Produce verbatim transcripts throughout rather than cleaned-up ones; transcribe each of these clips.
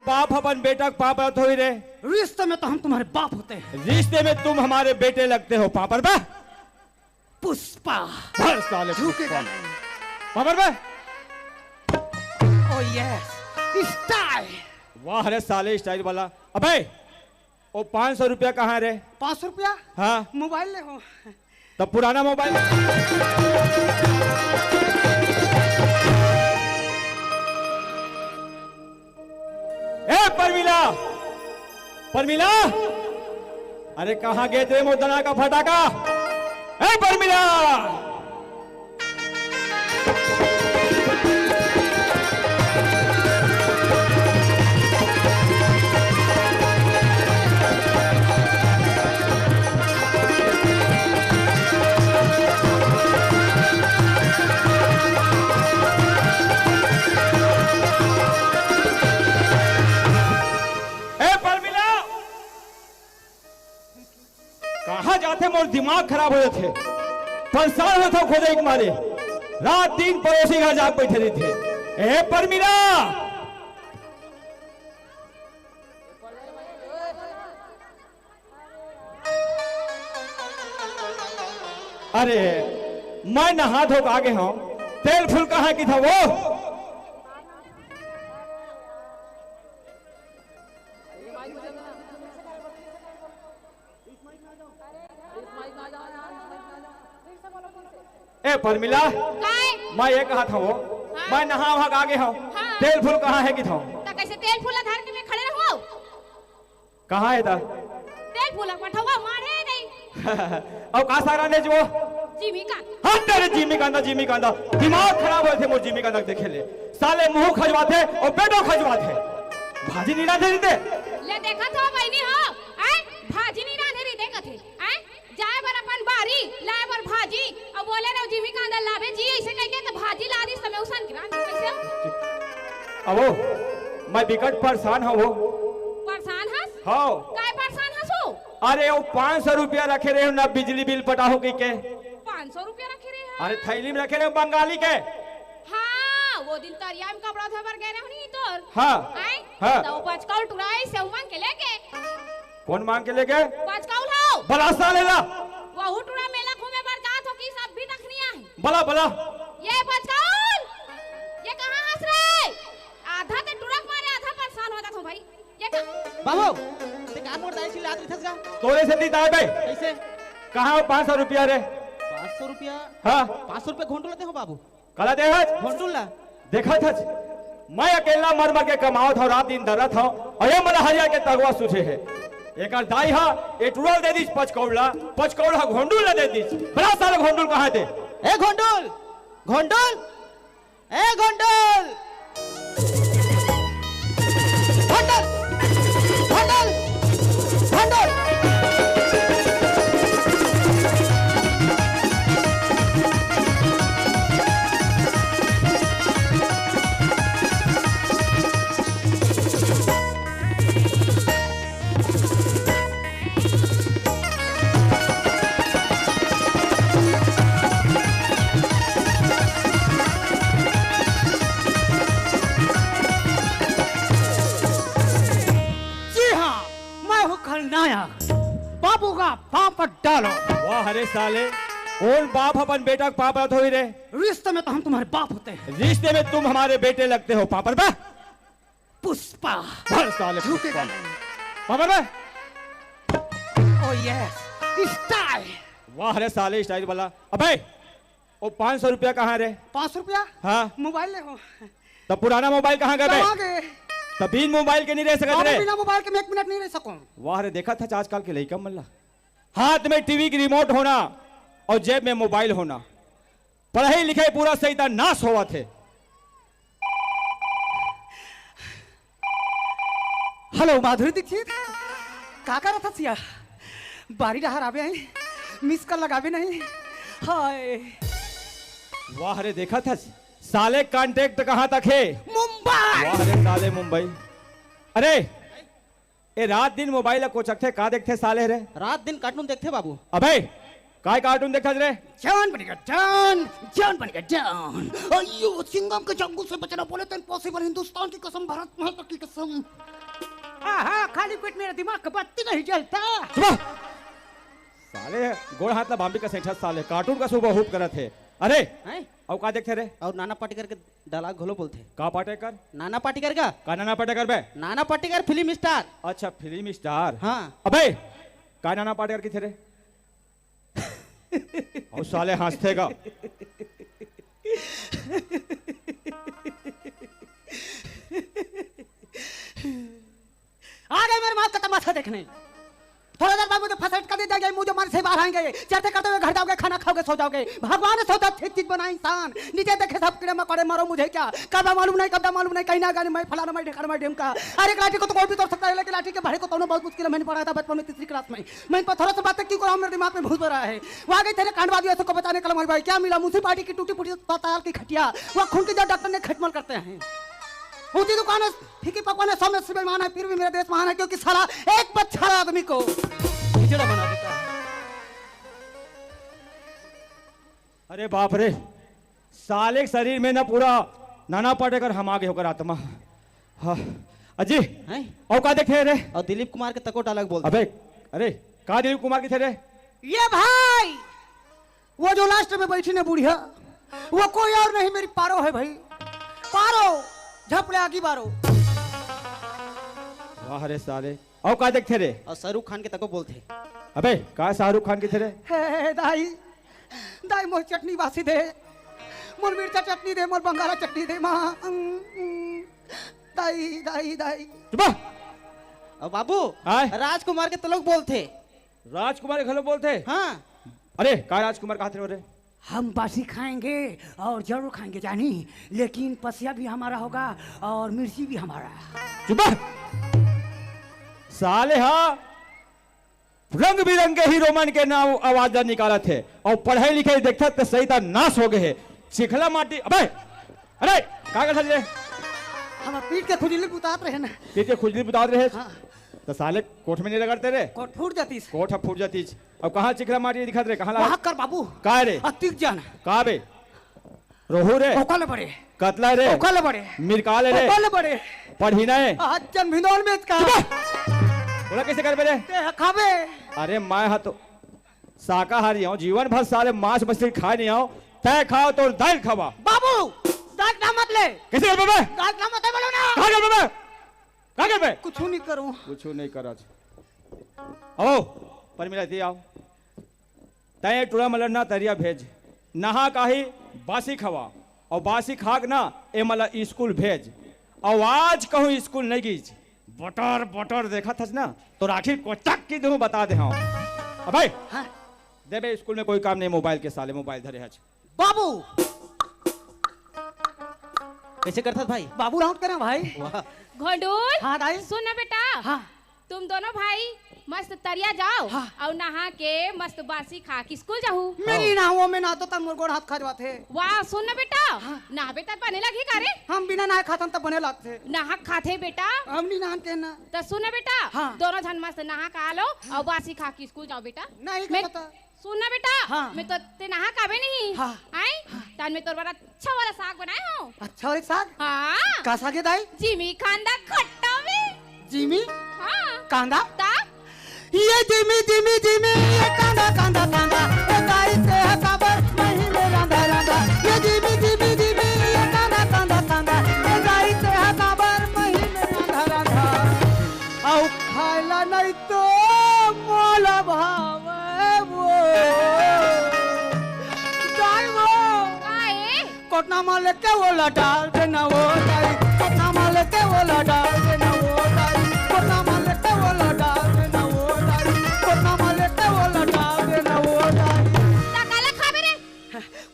बाप अपन बेटा के पाँव परत होही रे। रिश्ते में तो हम तुम्हारे बाप होते हैं। रिश्ते में तुम हमारे बेटे लगते हो, पाँव परबे। पुष्पा। भर साले झुकेगा पुष्पा। नहीं। पाँव परबे। Oh yes, style। वाह रे साले, style वाला। अबे, वो पाँच सौ रुपया कहाँ है रे? पाँच सौ रुपया? हाँ। मोबाइल ले हो। तब पुराना मोबाइल। ए परमिला, परमिला, अरे कहाँ गे रे मोर दना का फटाका? ए परमिला। ए परमिला, कहाँ जाथे, मोर दिमाग खराब हो जाथे। परेशान होथव खोजे के मारे, रात दिन पड़ोसी घर जाके बैठे रहिथे। ए परमिला। अरे, मैं नहा धो के आगे हँव, तेल फूल कहाँ किथव वो? ए परमिला, काय? मैं ये कहत हँव, हाँ? मैं नहा वहा के आगे हँव, हाँ। तेल फूल कहाँ हे किथव? त कइसे तेल फूल धर के मैं खड़े रहूँ? कहाँ हे त? तेल फूल पठवा मारे नहीं। अउ का साग रांधे हस वो? जिमी कांदा। हाँ, तेरे जिमी कांदा, जिमी कांदा। दिमाग खराब होथे मोर जिमी कांदा देखे ले। साले मुँह खजवाथे अउ पेटो खजवाथे। भाजी नहीं रांधे रहिते। ले देखत हव बहिनी हो, आय? भाजी नहीं रांधे रहिते कथे, आय? जाय बर अपन बारी, लाय बर भाजी, अउ बोले रहो जिमी कांदा लाबे जी, अइसे कहिके त भाजी ला दिस, त मैं उसन के रांध कइसे? अबो, मैं बिकट परेशान हँव वो। परेशान हस? हव। काय परेशान हस वो? अरे, वो पाँच सौ रुपया रखे रहेंव ना, बिजली बिल पटाहूँ कहिके। पाँच सौ रुपया रखे रहे हस? अरे, थैली में रखे रहेंव बंगाली के। हाँ, वो दिन तरिया में कपड़ा धोए बर गे रहेंव नहीं तोर। हाँ। आय? हाँ। त वो पचकौल टुरा आइस, से मांग के लेगे। कोन मांग के लेगे? पचकौल हो। बला साले ला। वहू टुरा मेला घूमे बर जात हो कि सब भी तखनी आहे। बला, बला। ये पचकौल, ये कहाँ हस रे? आधा ते टुरा के मारे आधा परेशान हो जात हो भाई। ये का? बाबू, ते का मोर दाई चिल्लात रहिथस गा? तोरे से ती ताय बे। कइसे? कहाँ हो पाँच सौ रुपया रे? पाँच सौ रुपया? हाँ। पाँच सौ रुपया घोंटू ला दे हो बाबू। काला दे हस? घोंटू ला। देखत हस, मैं अकेला मर मर के कमावत हँव, रात दिन दरत हँव, अउ ये मोला हरियर के तगवा सूझे हे। एकर दाई ह ए टुरा ल दे दिस पचकौल ला, पचकौल ह घोंटू ला दे दिस। बला साले घोंटू ल कहाँ हे ते? ए घोंटू ल, घोंटू ल, ए घोंटू ल। भंडल, भंडल, भंडल। जी हाँ, मैं हूँ खलनायक, बाबू का पापड़ डालो। वाह रे साले, कोन बाप अपन बेटा के पापड़ धोई रे? रिश्ते में तो हम तुम्हारे बाप होते हैं। रिश्ते में तुम हमारे बेटे लगते हो, पापड़ बे। पुष्पा। भर साले झुकेगा पुष्पा। नहीं। पापड़ बे। Oh yes, style। वाह रे साले, style वाला। अबे, वो पाँच सौ रुपया कहाँ रे? पाँच सौ रुपया? हाँ। मोबाइल ले हो। तब पुराना मोबाइल कहाँ गए बे? कहाँ गए? तब बिन मोबाइल के नहीं रह सकत बाबू, रे। बिना मोबाइल के मैं एक मिनट नहीं रह सकूँ। वाह रे, देखत हस आजकल के लइका मन ला, हाथ में टीवी की रिमोट होना अउ जेब में मोबाइल होना, पढ़ाई लिखाई पूरा सत्यानाश होवत हे। हेलो माधुरी दीक्षित, का करत हस या? बारी डहर आबे आई, मिस कॉल लगाबे नहीं। हाय। वाह रे, देखत हस, साले कॉन्टैक्ट कहाँ तक हे? मुंबई। वाह रे साले, मुंबई। अरे, ए रात दिन मोबाइल ला कोचकथे, का देखथे साले रे? रात दिन कार्टून देखथे बाबू। अबे, काय कार्टून देखथस रे? जॉन बनेगा डॉन, जॉन बनेगा डॉन। अयो, सिंघम के चाकू से बचना बोले तो इम्पॉसिबल, हिंदुस्तान की कसम, भारत माता की कसम। आहा, खाली पेट मेरा दिमाग का बत्ती नहीं जलता। चुप! साले गोड़ हाथ ला बाम्बी का सेंठा साले, कार्टून का सुबह हुप करत हे। अरे, हैं? अउ का देखथे रे? अउ नाना पाटेकर के dialogue घलो बोलथे। का पाटेकर? नाना पाटेकर का। का नाना पाटेकर बे? Nana Patekar film star. अच्छा, फिल्म स्टार। हाँ। अबे, का नाना पाटेकर किथे रे? अउ साले हंसथे का। आ गए मेरे मौत का तमाशा देखने। थोड़ा देर बाद मुझे फसट कर दी जाएगी, मुंह जुबान से बाहर आएंगे। चर्चा करते हुए घर जाओगे, खाना खाओगे, सो जाओगे। भगवान ने सौदा ठीक चीज बनाया इंसान, नीचे देखे सब कीड़े मकोड़े, मरो मुझे क्या, कब मालूम नहीं, कब मालूम नहीं, कहीं ना गाड़ी में फलाना में ढेकाना में ढेमका। अरे एक लाठी को तो कोई भी तोड़ सकता है, लेकिन लाठी के भारे को तोड़ना बहुत मुश्किल है। मैंने पढ़ा था बचपन में तीसरी क्लास में। मैं इन पत्थरों से बातें क्यों कर रहा हूँ, मेरे दिमाग में भूत भर रहा है। वहाँ गए थे कांडवादी, ऐसे को बचाने कलम भाई, क्या मिला? मुंशी पार्टी की टूटी फूटी अस्पताल की खटिया, वह खून की जो डॉक्टर ने खटमल करते हैं। ऊंची दुकान है, फीकी पकवान है, सब में से बेईमान है, फिर भी मेरा देश महान है, क्योंकि साला एक बच्छर आदमी को खिचड़ा बना देता है। अरे बाप रे, साले के शरीर में ना पूरा नाना पाटेकर हमा गे होकर आत्मा। हाँ, अजी, हैं? अउ का देखे रे? अउ दिलीप कुमार के तको dialogue बोल दे। अबे, अरे, का दिलीप कुमार किथे रे? ये भाई, वो जो last में बैठी ना बुढ़िया, वो कोई और नहीं, मेरी पारो है भाई। पारो, झपले आगी बारो। वाह रे साले, अउ का देखथे रे? अउ शाहरुख खान के तको बोलथे। अबे, का शाहरुख खान किथे रे? हे दाई, दाई मोर चटनी बासी दे, मोर मिर्चा चटनी दे, मोर बंगाला चटनी दे, माँ। दाई, दाई, दाई। चुप! अउ बाबू, आय? राजकुमार के तको बोलथे। राजकुमार के घलो बोलथे? हाँ। अरे, का राजकुमार कहाथे रे? हम बासी खाएंगे और जरूर खाएंगे जानी, लेकिन पसिया भी हमारा होगा और मिर्ची भी हमारा। चुप! साले हा रंग बिरंगे हीरो मन के नाम आवाज ला निकालत हे अउ पढ़ाई लिखाई देखत त सही त नाश हो गए हे। चिखला माटी, अबे! अरे, का करत रे? हमर पीठ के खुजली बुतात रहे ना। पीठ के खुजली बुतात रहे? हाँ। त साले कोठ में नहीं रगड़ते रे? कोठ फूट जातीस। कोठ फूट जातीस। अब कहाँ चिखला माटी दिखत रे? कहाँ लगा? वहाँ कर बाबू। का रे? अतिक जन। का बे? रोहू रे? ओकर ले बड़े। कतला रे? ओकर ले बड़े। मिरकाल रे? ओकर ले बड़े। पढ़ी ना है? आज जन भिंदोल में का। चुप! बोला कैसे कर बे रे? ते खाबे। अरे मैं हा तो शाकाहारी हूँ, जीवन भर साले मांस मछली खाए नहीं आऊँ। तय खाओ तो दाल खावा। बाबू, दाल ना मत ले। कैसे कर बे? दाल ना मत ले बोलो ना। कहाँ कर बे? का करबे? कुछु नहीं करूँ। कुछु नहीं करत। आओ, परमिला, इति आओ। तैं टूरा मन ला ना तरिया भेज, नहा के आही, बासी खवा, अउ बासी खा के ना ए मन ला स्कूल भेज। अउ आज कहूँ स्कूल नहीं गीस, बटर बटर देखत हस ना, तो राखी कोचक की दूँ, बता दे हँव। अबे, हाँ। देबे स्कूल में कोई काम नहीं, मोबाइल के साले मोबाइल धरे हस। बाबू। कैसे करथस भाई? बाबू राउत करे भाई। वाह। घोंडूल, हाँ दाई। सुन ना बेटा, हाँ। तुम दोनों भाई मस्त तरिया जाओ हाँ। अउ नहा के मस्त बासी खा के स्कूल जाहू। मैं नहीं नहावँव, मैं नहाथँव त मोर गोड़ हाथ खजवाथे। वाह, सुन ना बेटा, हाँ। नहाबे त बने लगही का रे? हम बिना नहाए खाथन त बने लगथे। नहा खाथे बेटा। हम नहीं नहान के ना। त सुन ना बेटा, हाँ। दोनों झन मस्त नहा के आ लो अउ बासी खा के स्कूल जाओ बेटा। नहीं मैं खाथँव। सुन ना बेटा, हाँ। मैं तो ते नहा खाबे नहीं। हाँ। आय? हाँ। तन मैं तोर बर अच्छा वाला साग बनाए हँव। अच्छा वाला साग? हाँ। का साग हे दाई? जिमी कांदा खट्टा भी। जिमी? हाँ। कांदा? ता? ये जिमी, जिमी, जिमी, ये कांदा, कांदा, कांदा, ये दाई ते हा काबर महीने रांधा, रांधा। ये जिमी, जिमी, जिमी, ये कांदा, कांदा, कांदा, ये दाई ते हा काबर महीने रांधा, रांधा। अउ खाए ला नहीं तो मोला भावे वो। दाई वो। का ए? कोटना मा लेके ओला डाल देना वो दाई। कोटना मा लेके ओला डाल देना वो दाई। कोटना मा लेके ओला डाल देना वो दाई। कोटना मा लेके ओला डाल देना वो दाई। त काला खाबे रे?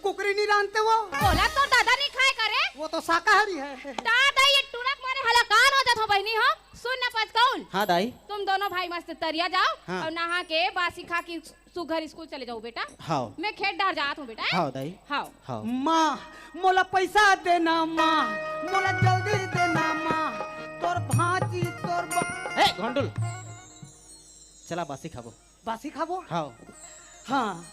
कुकरी नहीं रांधते वो। ओला तो दादा नहीं खाए करे। वो तो शाकाहारी है। दादा ये टूरा के मारे हलाकान हो जात हो बहिनी हो। सुन ना पचकौल। हाँ दाई। तुम दोनों भाई मस्त तरिया जाओ हाँ। अउ नहा के बासी खा के सुघर स्कूल चले जाओ बेटा। हाँ। मैं खेत डार जात हूँ बेटा। हाँ दाई। हाँ। हाँ। माँ, मोला पैसा देना माँ, मोला जल्दी देना माँ, तोर भांची, तोर ब- ए, घोंडुल। चला बासी खाबो। बासी खाबो? हाँ। हाँ।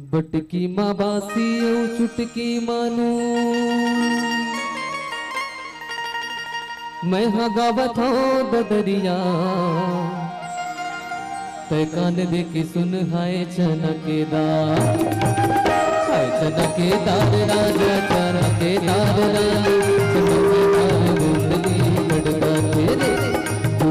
बटकी मा बांसी अउ चुटकी मा नून, मैं ह गावत हंव ददरिया। तै कान दे के सुन, हाय चना के दार, हाय चना के दार राजा, चना के दार रानी, चना के दार गोंदली गड़गड़ाथे रे।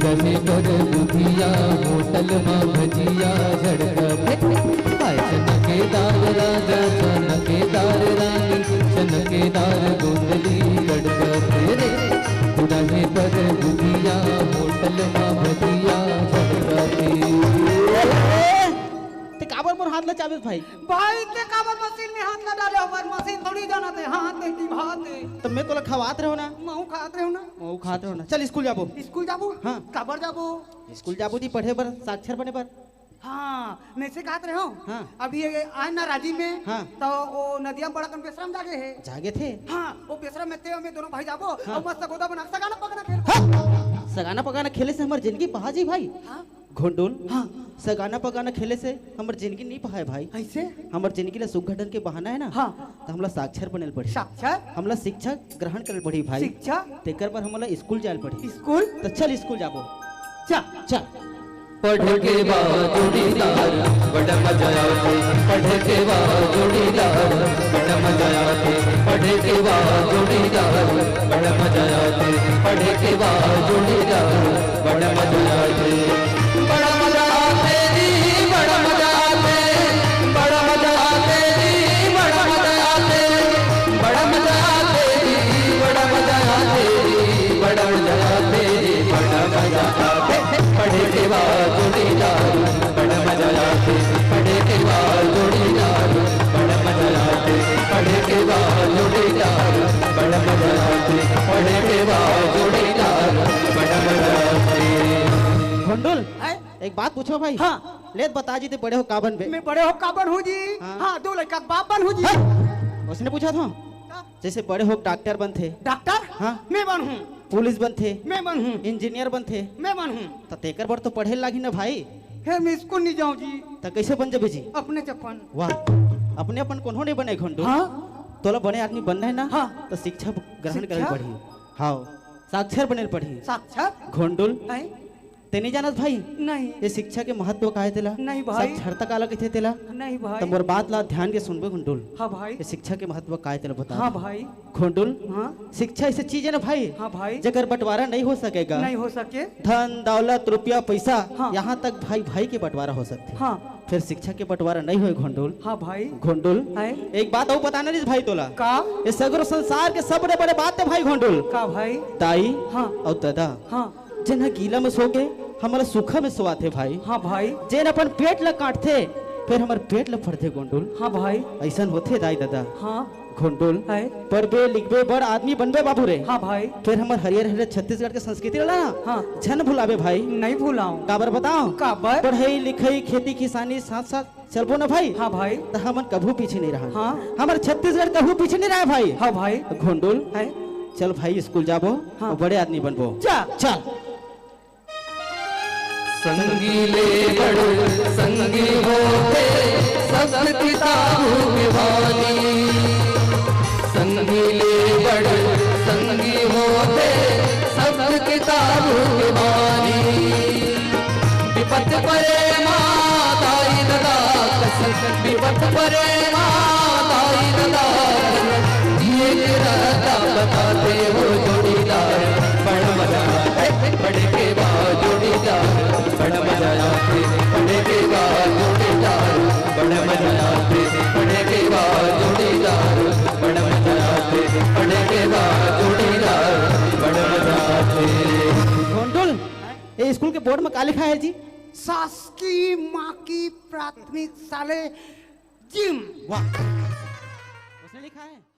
रहे बर बुधिया, होटल मा भजिया झड़कथे। हाय चना के दार राजा, चना के दार रानी, चना के दार गोंदली गड़गड़ाथे रे। रहे बर बुधिया, होटल मा भजिया झड़कथे। ते काबर मोर हाथ ला चाबे भाई? भाई, ते काबर मशीन में हाथ ला डाले? हमर मशीन थोड़ी जानथे हाथ दे टिभाथे। त मैं तोला खवात रहेंव ना। महूं खात रहेंव ना। महूं खात रहेंव ना। चल स्कूल जाबो। स्कूल जाबो? हाँ। काबर जाबो? स्कूल जाबो जी, पढ़े बर, साक्षर बने बर। हाँ, मैं से कहत रहेंव। हाँ। अभी ये आए ना राजिम में, हाँ। त वो नदिया में बड़ा कन बेसरा म जागे हे। जागे थे? हाँ, वो बेसरा में ते अउ मैं दोनों भाई जाबो, हाँ। अउ मस्त गोदा बना के सगाना पगाना खेल। हाँ। सगाना पगाना खेले से हमर जिनगी पहा जी भाई। हाँ। घोंडुल, हाँ। सगाना पगाना खेले से हमर जिनगी नइ पहाय भाई। कइसे? हमर जिनगी ला सुग्घर ढंग के बहाना हे ना, हाँ। त हमला साक्षर बने ल पड़ही। साक्षर? हमला शिक्षा ग्रहण करे ल पड़ही भाई। शिक्षा? तेकर बर हमला स्कूल जाय ल पड़ही। स्कूल? त चल स्कूल जाबो। चल। चल। पढ़े के बाद जोड़ीदार, बड़ा मजा आथे। पढ़े के बाद जोड़ीदार, बड़ा मजा आथे। पढ़े के बाद जोड़ीदार, बड़ा मजा आथे। पढ़े के बाद जोड़ीदार, बड़ा मजा आथे। बड़ा मजा आथे जी, बड़ा मजा आथे। बड़ा मजा आथे जी, बड़ा मजा आथे। बड़ा मजा आथे जी, बड़ा मजा आथे जी, बड़ा मजा आथे जी, बड़ा मजा आथे। पढ़े के बाद जोड़ीदार, बड़ा मजा आथे। पढ़े के बाद जोड़ीदार, बड़ा मजा आथे। पढ़े के बाद जोड़ीदार, बड़ा मजा आथे। पढ़े के बाद जोड़ीदार, बड़ा मजा आथे। घोंडुल, हैं? एक बात पूछंव भाई। हाँ। ले त बता जी, ते बड़े हो का बनबे? मैं बड़े हो का बनहूं जी? हाँ। हाँ, दो लइका के बाप बनहूं जी। हाँ। ओसने पूछत हंव। का? जइसे बड़े हो डॉक्टर बनथे। डॉक्टर? हाँ। मैं बनहूं। पुलिस बनथे। मैं बनहूं। इंजीनियर बनथे। मैं बनहूं। त तेकर बर तो पढ़े ल लागही ना भाई। हे, मैं स्कूल नइ जांव जी। त कइसे बन जाबे जी? अपने चपन। वाह, अपने अपन कोनो नइ बने घोंडुल। हाँ। तोला बड़े आदमी बनना हे ना, हाँ। त शिक्षा ग्रहण करे ल पड़ही। हाँ, साक्षर बने ल पड़ही। साक्षर? घोंडुल। हैं? ते नइ जानत भाई? नहीं। ये शिक्षा के महत्व का हे तेला? नहीं भाई। साक्षरता काला कहिथे तेला? नहीं भाई। त मोर बात ला ध्यान के सुनबे घोंडुल। हाँ भाई। ये शिक्षा के महत्व का हे तेला बता। हाँ भाई। घोंडुल, हाँ। शिक्षा ऐसे चीज हे ना भाई, हाँ भाई। जेकर बंटवारा नइ हो सके गा। नइ हो सके। धन, दौलत, रुपया, पइसा, हाँ। यहाँ तक भाई भाई के बंटवारा हो सकथे। हाँ। फेर शिक्षा के बंटवारा नइ होय घोंडुल। हाँ भाई। घोंडुल, हैं? एक बात अउ बताना रहिस भाई तोला। का? ये सगरो संसार के सबले बड़े बात हे भाई घोंडुल। का भाई? दाई हाँ। अउ ददा। हाँ। जेन ह गीला म सोगे, हमला सूखा म सोवाथे भाई। हाँ भाई। जेन अपन पेट ल काटथे, फेर हमर पेट ल फरथे घोंडुल। हाँ भाई। अइसन होथे दाई ददा। हाँ। घोंडुल, हैं? पढ़बे लिखबे, बड़ आदमी बनबे बाबू रे। हाँ भाई। फेर हमर हरियर हरियर छत्तीसगढ़ के संस्कृति ल ना, हाँ। झन भुलाबे भाई। नइ भुलांव। काबर बतांव? काबर? पढ़ई लिखई, खेती किसानी, साथ साथ चलबो ना भाई? हाँ भाई। त हमन कभू पीछे नइ रहन। हाँ। हमर छत्तीसगढ़ कभू पीछे नइ रहय भाई। हाँ भाई। घोंडुल, हैं? चल भाई, स्कूल जाबो, हाँ। अउ बड़े आदमी बनबो। जा। चल। संगी ले बड़ संगी होथे, सब किताबों के बानी। संगी ले बड़ संगी होथे, सब किताबों के बानी। विपत परे मा दाई ददा कस, विपत परे मा दाई ददा कस, जिए के रास्ता बताथे वो जोड़ीदार। बड़ा मजा आथे पढ़े के बाद जोड़ीदार, बड़ा मजा आथे पढ़े के बाद जोड़ीदार, बड़ा मजा आथे पढ़े के बाद जोड़ीदार, बड़ा मजा आथे पढ़े के बाद जोड़ीदार, बड़ा मजा आथे। घोंडुल, ए स्कूल के बोर्ड म का लिखाय हे जी? शासकीय माकी प्राथमिक शाले जिम। वाह, ओसने लिखाय हे।